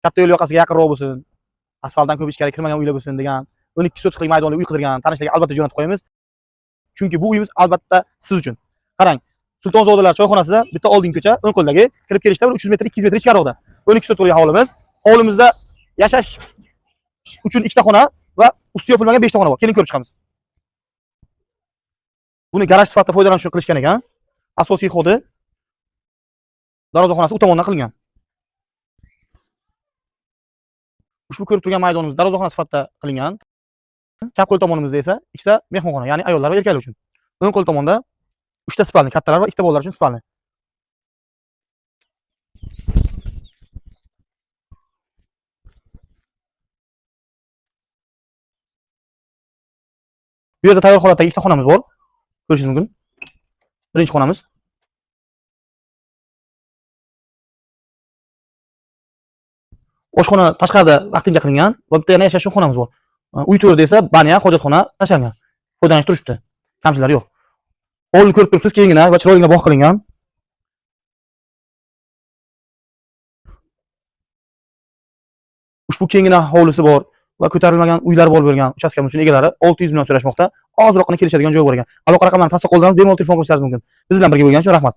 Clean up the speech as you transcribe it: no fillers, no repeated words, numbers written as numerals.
Katta yo'l yoqasiga yaqinroq bo'lsin, asfaltdan ko'p ichkari kirmagan uylar bo'lsin degan, 12 sotixlik maydonli uy qidirgan tanishlarga albatta jo'natib qo'yamiz. Chunki bu uyimiz albatta siz uchun. Qarang, Sultonzodalar choyxonasida bitta oldingi ko'cha, o'ng qo'ldagi kirib kelishda bir 300 metr, 200 metr ichkariroqda. 12 sotixlik hovlimiz. Hovlimizda yashash uchun ikkita xona va usti yopilmagan 5 ta xona bor. Keling, ko'rib chiqamiz. Buni garaj sifatida foydalanish uchun qilishgan ekan. Asosiy xodi darvozaxonasi u tomondan qilingan. Ushbu ko'rib turgan maydonimiz darvozaxona sifatida qilingan. Chap qo'l tomonimizda esa ikkita mehmonxona, ya'ni ayollar va erkaklar uchun. O'ng qo'l tomonda uchta spalni, kattalar va ikkita bolalar uchun spalni. Bu yerda tayyor holatdagi ikkita xonamiz bor. Ko'rishingiz mumkin. Birinchi xonamiz. Oshxona tashqarida vaqtincha qilingan va bitta yana yashash uchun xonamiz bor. Uy to'rida esa banya, hojatxona tashlangan. Foydalanish turishibdi. Kamchiliklari yo'q. Hovlini ko'rib turibsiz, kengina va chiroyligina bog' qilingan. Ushbu kengina hovlisi bor va ko'tarilmagan uylar bor bo'lgan uchastkamiz uchun egalari 600 million so'rashmoqda. Ozroqgina kelishadigan joy bor ekan. Aloqa raqamlarini pastda qoldiramiz, bemalol telefon qilishingiz mumkin. Biz bilan birga bo'lganingiz uchun rahmat.